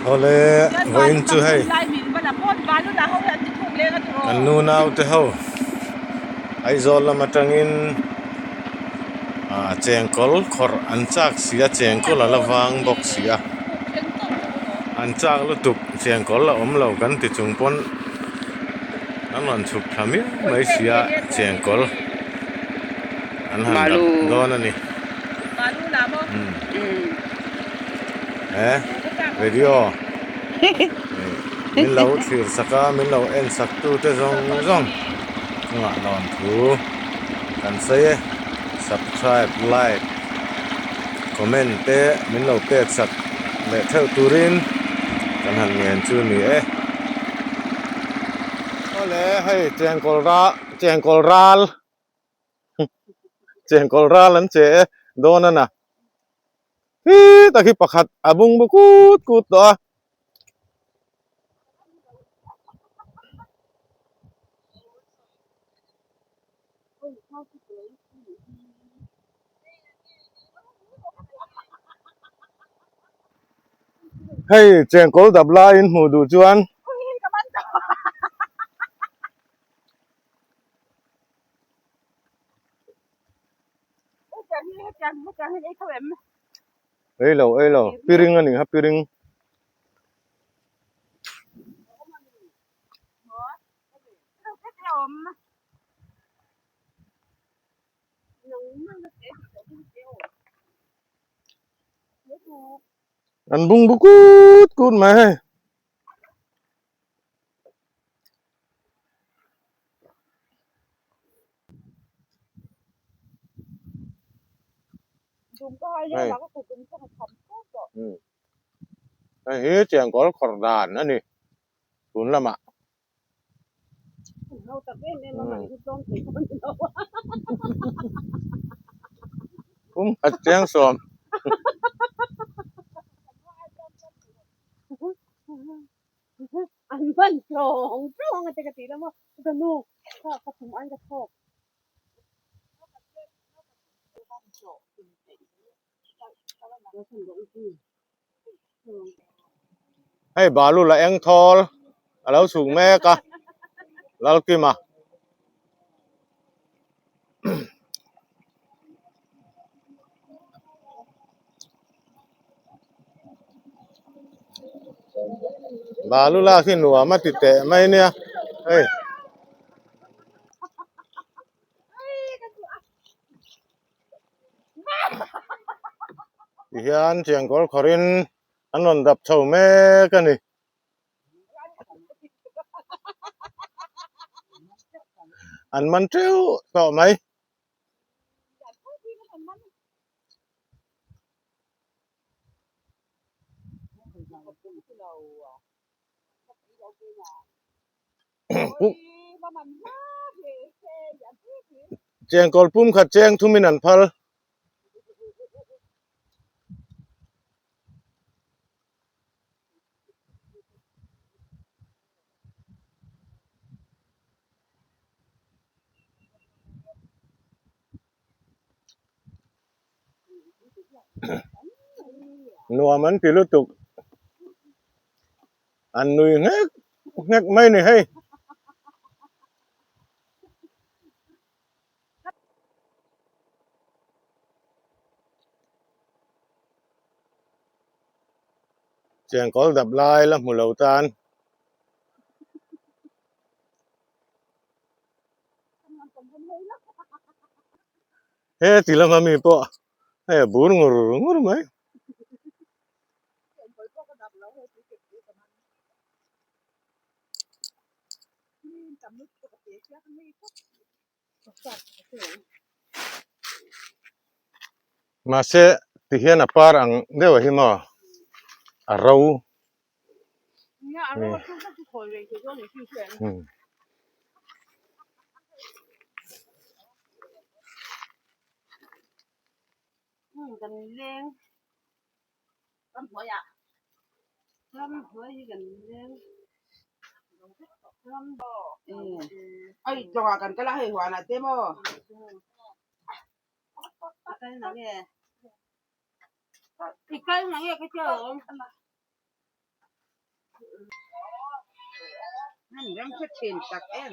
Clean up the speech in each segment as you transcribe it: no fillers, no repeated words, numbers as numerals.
Awle vawiin chu hei kan nu naute ho Aizawl lam atangin ah chengkawl khawrh an chak si a chengkawl a la vang bawk si a an chak lutuk chengkawl a awm lo kan ti chung pawn an rawn chhuk thla miau mai si a chengkawl an han dap dawn a ni. He video min lo thlir sak a min lo en sak tu te zawng zawng chungah lawm thu kan sawi e subscribe like comment te min lo pek sak leh theuh turin kan han ngen chu ni e. Awle hei chengkawl ral chengkawl ral. Chengkawl ral an che e dawn a na hi tak hi pakhat a bung bu kut kut tawh a. Hei chengkawl dap laiin hmuh duh chuan. Ei lo ei lo piring a ni kha piring. An bung bu kut kut mai hei. Hei hei hi chengkawl khawrh dan a ni tun lamah. Pum khat chiang sawm. An man tlawng tlawng a te ka ti lo maw ka nu kha ka tum an ka thawk. Hei balu la eng thawl a lo chhuk mek a Lalkima. Balu lak hi nuam a ti teh mai nia hei. Tihian chengkawl khawrhin an rawn dap chho mek a ni. An man teuh tawh mai. Chengkawl pum khat cheng thumin an phal. Nuam an ti lutuk. An nui nghek nghek mai ni hei. Chengkawl dap lai la hmu lo tan. He ti lama mi pawh hei a bur ngur ngur mai. Mahse ti hian a par ang deuh hi maw a ro. An rem hre thin tak em.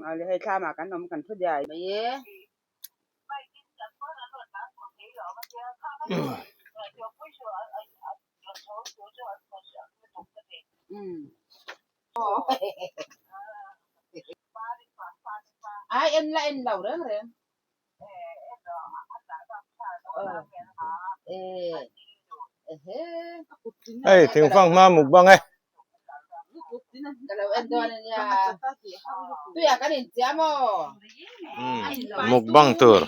Awle hei thlamah kan awm kan thu diai mai e. Ai en la en lo reng reng. Hei thingfang hma mukbang e. Mukbang tur.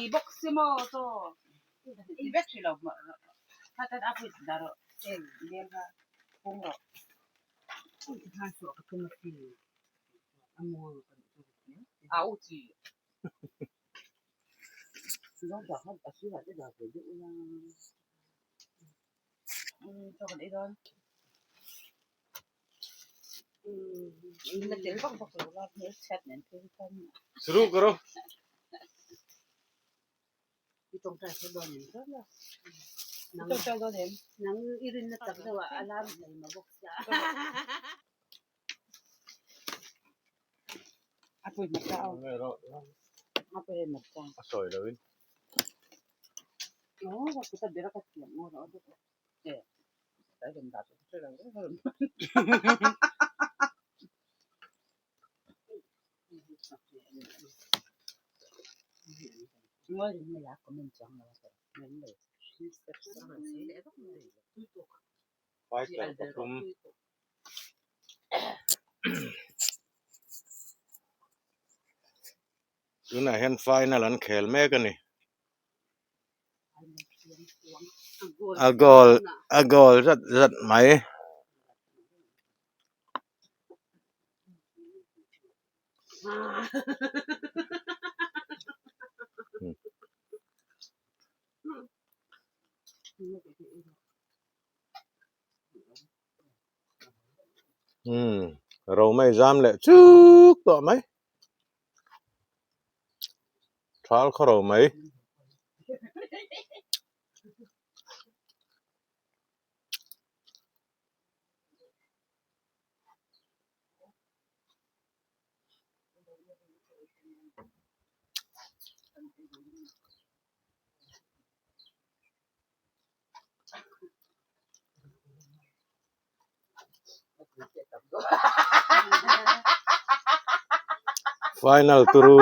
Shuru karo. A sawi lo in. Fighter pathum. Tunah hian final an khel mek a ni. A goal a goal zat zat mai. Umm romei zam leh chuk tawh mai thal khaw romei. Final turu.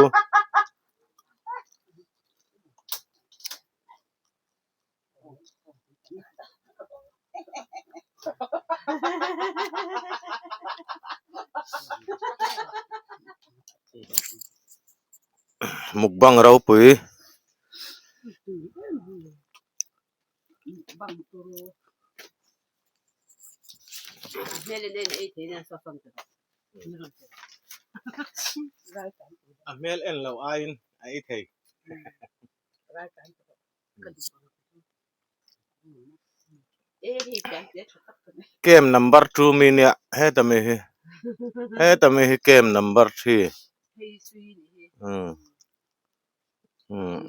Mukbang ropui. A hmel en loh aiin a ei thei. Game number two mi nia heta mi hi heta mi hi game number three umm umm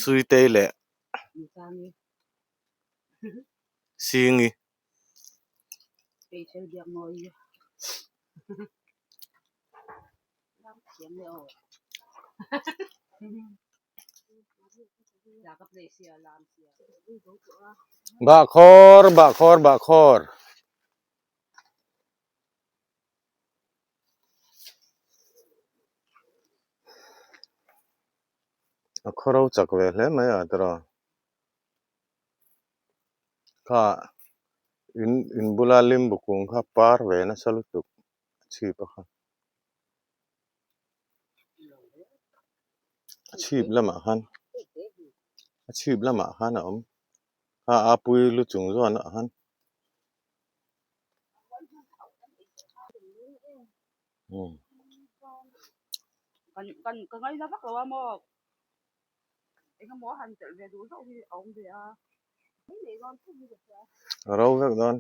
Suitei leh Singi. Bahkhawr bahkhawr bahkhawr. A khaw ro chak ve hle mai a tiraw. Kha in in bula limbu kung kha par ve nasa lutuk a chhip a kha. A chhip lamah khan a chhip lamah khan a awm kha a pui lu chung zawn ah khan a ro vek dawn.